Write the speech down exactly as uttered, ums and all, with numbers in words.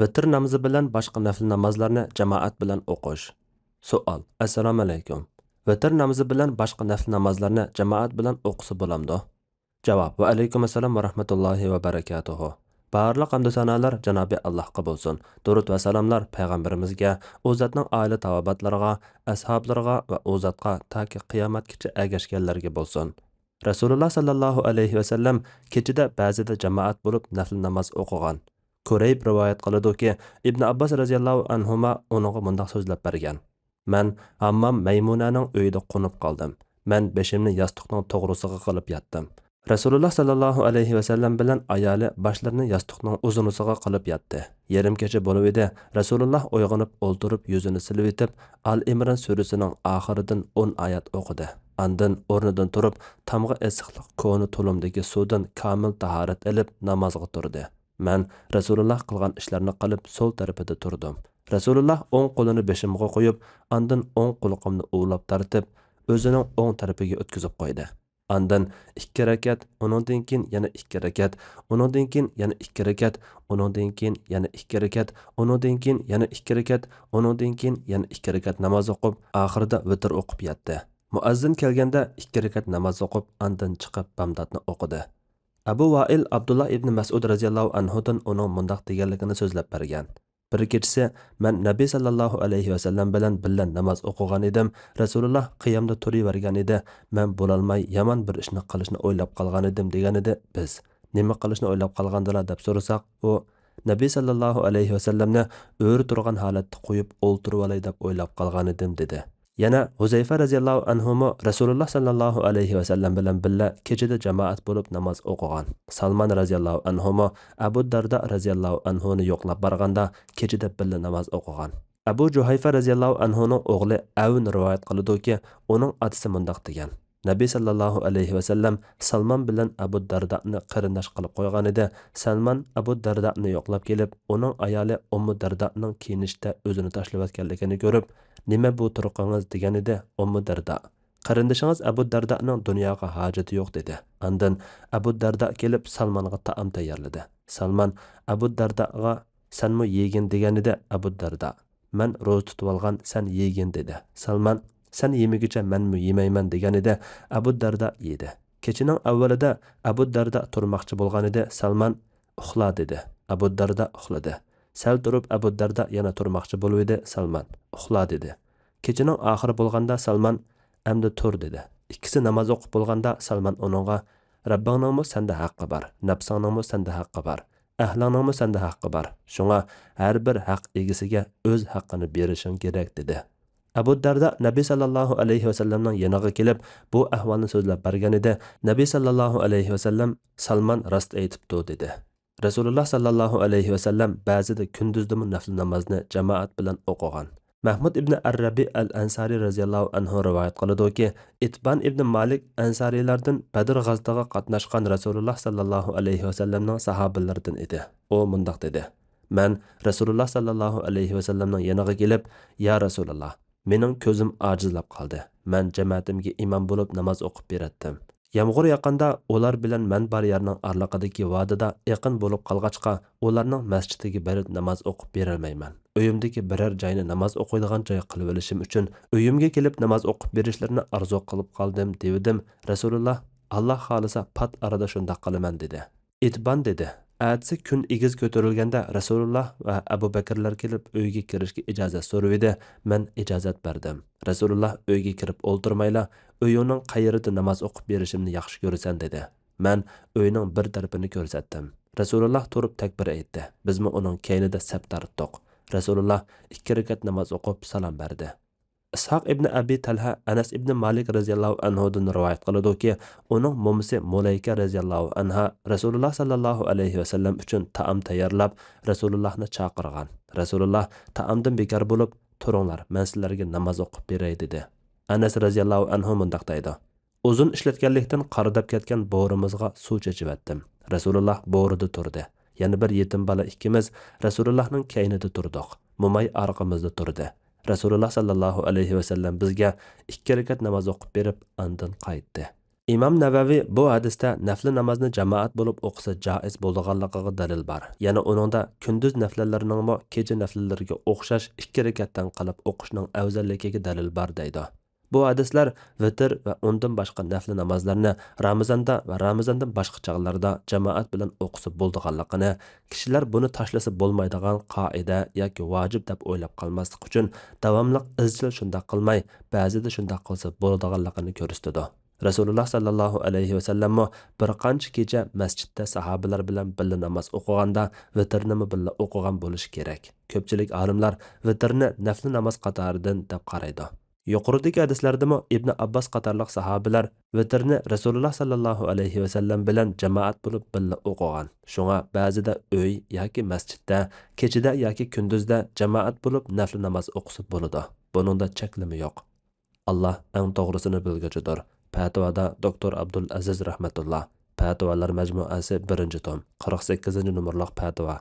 ۋىتىر نامىزى بىلەن باشقا نەپلى نامازلارنى جامائەت بىلەن ئوقۇش. سوئال: ئەسسالامۇئەلەيكۇم. ۋىتىر نامىزى بىلەن باشقا نەپلى نامازلارنى جامائەت بىلەن ئوقۇسا بولامدۇ؟ جاۋاب: ۋەئەلەيكۇم ئەسسالام ۋە رەھمەتۇللاھى ۋە بەرەكاتۇھۇ. بارلىق ھەمدۇ سانالار جانابى ئاللاھقا بولسۇن. دۇرۇت ۋە سالاملار پەيغەمبىرىمىزگە، ئۇ زاتنىڭ ئائىلە تاۋابىئاتلىرىغا، ئەسھابلىرىغا ۋە ئۇ زاتقا تاكى قىيامەتكىچە ئەگەشكەنلەرگە بولسۇن. رەسۇلۇللا ساللاللاھۇ ئەلەيھى ۋەسەللەم كېچىدە بەزىدە جامائەت بولۇپ نەپلى ناماز ئوقۇغان. كۇرەيب رىۋايەت قىلىدۇكى، ئىبن ئابباس رەزىياللاھۇ ئەنھۇما ئۇنىڭغا مۇنداق سۆزلەپ بەرگەن: مەن ھاممام مەيمۇنەنىڭ ئۆيىدە قونۇپ قالدىم. مەن بېشىمنى ياستۇقنىڭ توغرىسىغا قىلىپ ياتتىم. رەسۇلۇللا ساللاللاھۇ ئەلەيھى ۋەسەللەم بىلەن ئايالى باشلىرىنى ياستۇقنىڭ ئۇزۇنىسىغا قىلىپ ياتتى. يېرىم كېچە بولۇۋىدى، رەسۇلۇللا ئويغىنىپ ئولتۇرۇپ يۈزىنى سىلىۋېتىپ، ئال ئىمران سۈرىسىنىڭ ئاخىرىدىن ئون ئايەت ئوقۇدى. ئاندىن ئورنىدىن تۇرۇپ، تامغا ئېسىقلىق كونا تۇلۇمدىكى سۇدىن كامىل تاھارەت ئېلىپ نامازغا تۇردى. مەن رەسۇلۇللا قىلغان ئىشلارنى قىلىپ سول تەرىپىدە تۇردۇم. رەسۇلۇللا ئوڭ قولىنى بېشىمغا قويۇپ، ئاندىن ئوڭ قۇلىقىمنى ئۇۋىلاپ تارتىپ، ئۆزىنىڭ ئوڭ تەرىپىگە ئۆتكۈزۈپ قويدى. ئاندىن ئىككى رەكەت، ئۇنىڭدىن كېيىن يەنە ئىككى رەكەت، ئۇنىڭدىن كېيىن يەنە ئىككى رەكەت، ئۇنىڭدىن كېيىن يەنە ئىككى رەكەت، ئۇنىڭدىن كېيىن يەنە ئىككى رەكەت، ئۇنىڭدىن كېيىن يەنە ئىككى رەكەت ناماز ئوقۇپ، ئاخىرىدا ۋىتىر ئوقۇپ ياتتى. مۇئەززىن كەلگەندە ئىككى رەكەت ناماز ئوقۇپ، ئاندىن چىقىپ بامداتنى ئوقۇدى. ئەبۇ ۋائىل ئابدۇللا ئىبنى مەسئۇد رەزىياللاھۇ ئەنھۇدىن ئۇنىڭ مۇنداق دېگەنلىكىنى سۆزلەپ بەرگەن: بىر كېچىسى مەن نەبى ساللاللاھۇ ئەلەيھى ۋەسەللەم بىلەن بىللە ناماز ئوقۇغان ئىدىم. رەسۇلۇللا قىيامدا تۇرۇۋەرگەن ئىدى. مەن بولالماي يامان بىر ئىشنى قىلىشنى ئويلاپ قالغان ئىدىم، دېگەنىدى. بىز نېمە قىلىشنى ئويلاپ قالغاندىلا دەپ سورىساق، ئۇ نەبى ساللاللاھۇ ئەلەيھى ۋەسەللەمنى ئۆرە تۇرغان ھالەتتە قويۇپ ئولتۇرۇۋالاي دەپ ئويلاپ قالغان ئىدىم، دېدى. يەنە ھۇزەيفە رەزىياللاھۇ ئەنھۇمۇ رەسۇلۇللا ساللاللاھۇ ئەلەيھى ۋەسەللەم بىلەن بىللە كېچىدە جامائەت بولۇپ ناماز ئوقۇغان. سالمان رەزىياللاھۇ ئەنھۇمۇ ئەبۇ دەردا رەزىياللاھۇ ئەنھۇنى يوقلاپ بارغاندا كېچىدە بىللە ناماز ئوقۇغان. ئەبۇ جۇھەيفە رەزىياللاھۇ ئەنھۇنىڭ ئوغلى ئەۋن رىۋايەت قىلىدۇكى، ئۇنىڭ ئاتىسى مۇنداق دېگەن: نەبى ساللاللاھۇ ئەلەيھى ۋەسەللەم سالمان بىلەن ئەبۇ دەردانى قېرىنداش قىلىپ قويغانىدى. سالمان ئەبۇ دەردانى يوقلاپ كېلىپ، ئۇنىڭ ئايالى ئۇممۇ دەردانىڭ كىيىنىشتە ئۆزىنى تاشلىۋەتكەنلىكىنى كۆرۈپ، نېمە بۇ تۇرقىڭىز؟ دېگەنىدى. ئۇممۇ دەردا: قېرىندىشىڭىز ئەبۇ دەردانىڭ دۇنياغا ھاجىتى يوق، دېدى. ئاندىن ئەبۇ دەردا كېلىپ سالمانغا تائام تەييارلىدى. سالمان ئەبۇ دەرداغا: سەنمۇ يېگىن، دېگەنىدى. ئەبۇ دەردا: مەن روزا تۇتۇۋالغان، سەن يېگىن، دېدى. سالمان: سەن يېمىگۈچە مەنمۇ يېمەيمەن، دېگەنىدى. ئەبۇ دەردا يېدى. كېچىنىڭ ئەۋۋىلىدە ئەبۇ دەردا تۇرماقچى بولغانىدى. سالمان: ئۇخلا، دېدى. ئەبۇ دەردا ئۇخلىدى. سەل تۇرۇپ ئەبۇ دەردا يەنە تۇرماقچى بولۇۋىدى. سالمان: ئۇخلا، دېدى. كېچىنىڭ ئاخىرى بولغاندا سالمان: ئەمدى تۇر، دېدى. ئىككىسى ناماز ئوقۇپ بولغاندا سالمان ئۇنىڭغا: رەببىڭنىڭمۇ سەندە ھەققى بار، نەپسىڭنىڭمۇ سەندە ھەققى بار، ئەھلىڭنىڭمۇ سەندە ھەققى بار. شۇڭا ھەر بىر ھەق ئىگىسىگە ئۆز ھەققىنى بېرىشىڭ كېرەك، دېدى. ئەبۇ دەردا نەبى ساللاللاھۇ ئەلەيھى ۋەسەللەمنىڭ يېنىغا كېلىپ، بۇ ئەھۋالنى سۆزلەپ بەرگەنىدى. نەبى ساللاللاھۇ ئەلەيھى ۋەسەللەم: سالمان راست ئېيتىپتۇ، دېدى. رەسۇلۇللا ساللاللاھۇ ئەلەيھى ۋەسەللەم بەزىدە كۈندۈزدىمۇ نەپلى نامازنى جامائەت بىلەن ئوقۇغان. مەھمۇد ئىبنى ئەر-رەبىئ ئەل-ئەنسارى رەزىياللاھۇ ئەنھۇ رىۋايەت قىلىدۇكى، ئىتبان ئىبنى مالىك ئەنسارىيلاردىن بەدر غازىتىغا قاتناشقان رەسۇلۇللا ساللاللاھۇ ئەلەيھى ۋەسەللەمنىڭ ساھابىلىرىدىن ئىدى. ئۇ مۇنداق دېدى: مەن رەسۇلۇللا ساللاللاھۇ ئەلەيھى ۋەسەللەمنىڭ يېنىغا كېلىپ، يا رەسۇلاللا، مېنىڭ كۆزۈم ئاجىزلاپ قالدى. مەن جەمەتىمگە ئىمام بولۇپ ناماز ئوقۇپ بېرەتتىم. يامغۇر ياغقاندا ئۇلار بىلەن مەن بار يەرنىڭ ئارىلىقىدىكى ۋادىدا ئېقىن بولۇپ قالغاچقا، ئۇلارنىڭ مەسچىتىگە بېرىپ ناماز ئوقۇپ بېرەلمەيمەن. ئۆيۈمدىكى بىرەر جاينى ناماز ئوقۇيدىغان جاي قىلىۋېلىشىم ئۈچۈن، ئۆيۈمگە كېلىپ ناماز ئوقۇپ بېرىشلىرىنى ئارزۇ قىلىپ قالدىم، دېۋىدىم. رەسۇلۇللا: ئاللا خالىسا، پات ئارىدا شۇنداق قىلىمەن، دېدى. ئىتبان دېدى: ئەتىسى كۈن ئېگىز كۆتۈرۈلگەندە رەسۇلۇللا ۋە ئەبۇ بەكىرلەر كېلىپ ئۆيگە كىرىشكە ئىجازەت سورىۋىدى. مەن ئىجازەت بەردىم. رەسۇلۇللا ئۆيگە كىرىپ ئولتۇرمايلا، ئۆيۈڭنىڭ قەيېرىدە ناماز ئوقۇپ بېرىشىمنى ياخشى كۆرىسەن، دېدى. مەن ئۆينىڭ بىر تەرىپىنى كۆرسەتتىم. رەسۇلۇللا تۇرۇپ تەكبىر ئېيتتى. بىزمۇ ئۇنىڭ كەينىدە سەپ تارتتۇق. رەسۇلۇللا ئىككى رەكەت ناماز ئوقۇپ سالام بەردى. ئىسھاق ئىبنى ئەبى تەلھە ئەنەس ئىبنى مالىك رەزىياللاھۇ ئەنھۇدىن رىۋايەت قىلىدۇكى، ئۇنىڭ مومىسى مۇلەيكە رەزىياللاھۇ ئەنھا رەسۇلۇللا ساللاللاھۇ ئەلەيھى ۋەسەللەم ئۈچۈن تائام تەييارلاپ، رەسۇلۇللاھنى چاقىرغان. رەسۇلۇللا تائامدىن بىكار بولۇپ، تۇرۇڭلار، مەن سىلەرگە ناماز ئوقۇپ بېرەي، دېدى. ئەنەس رەزىياللاھۇ ئەنھۇ مۇنداق دەيدۇ: ئۇزۇن ئىشلەتكەنلىكتىن قارىداپ كەتكەن بورىمىزغا سۇ چېچىۋەتتىم. رەسۇلۇللا بورىدا تۇردى. يەنە بىر يېتىم بالا ئىككىمىز رەسۇلۇللاھنىڭ كەينىدە تۇردۇق. موماي ئارقىمىزدا تۇردى. رەسۇلۇللا ساللاللاھۇ ئەلەيھى ۋەسەللەم بىزگە ئىككى رەكەت ناماز ئوقۇپ بېرىپ، ئاندىن قايتتى. ئىمام نەۋەۋى بۇ ھەدىستە نەپلى نامازنى جامائەت بولۇپ ئوقۇسا جائىز بولىدىغانلىقىغا دەلىل بار. يەنە ئۇنىڭدا كۈندۈز نەپلىلىرىنىڭمۇ كېچە نەپلىلىرىگە ئوخشاش ئىككى رەكەتتىن قىلىپ ئوقۇشنىڭ ئەۋزەللىكىگە دەلىل بار دەيدۇ. بۇ ھەدىسلەر ۋىتىر ۋە ئۇندىن باشقا نەپلى نامازلارنى رامىزاندا ۋە رامىزاندىن باشقا چاغلاردا جامائەت بىلەن ئوقۇسا بولىدىغانلىقىنى، كىشىلەر بۇنى تاشلىسا بولمايدىغان قائىدە ياكى ۋاجىپ دەپ ئويلاپ قالماسلىق ئۈچۈن، داۋاملىق ئىزچىل شۇنداق قىلماي، بەزىدە شۇنداق قىلسا بولىدىغانلىقىنى كۆرسىتىدۇ. رەسۇلۇللاھ ساللاللاھۇ ئەلەيھى ۋەسەللەممۇ بىر قانچە كېچە مەسچىتتە ساھابىلەر بىلەن بىللە ناماز ئوقۇغاندا، ۋىتىرنىمۇ بىللە ئوقۇغان بولۇشى كېرەك. كۆپچىلىك ئالىملار ۋىتىرنى نەپلى ناماز قاتارىدىن دەپ قارايدۇ. يۇقىرىدىكى ھەدىسلەردىمۇ ئىبنى ئابباس قاتارلىق ساھابىلەر ۋىتىرنى رەسۇلۇللاھ ساللاللاھۇ ئەلەيھى ۋەسەللەم بىلەن جامائەت بولۇپ بىللە ئوقۇغان. شۇڭا بەزىدە ئۆي ياكى مەسچىتتە، كېچىدە ياكى كۈندۈزدە جامائەت بولۇپ نەپلى ناماز ئوقۇسا بولىدۇ. بۇنىڭدا چەكلىمە يوق. ئاللاھ ئەڭ توغرىسىنى بىلگۈچىدۇر. پەتىۋادا دوكتور ئابدۇل ئەزىز رەھمەتۇللا. پەتىۋالار مەجمۇئەسى، بىرىنچى توم، قىرىق سەككىزىنچى نومۇرلۇق پەتىۋا.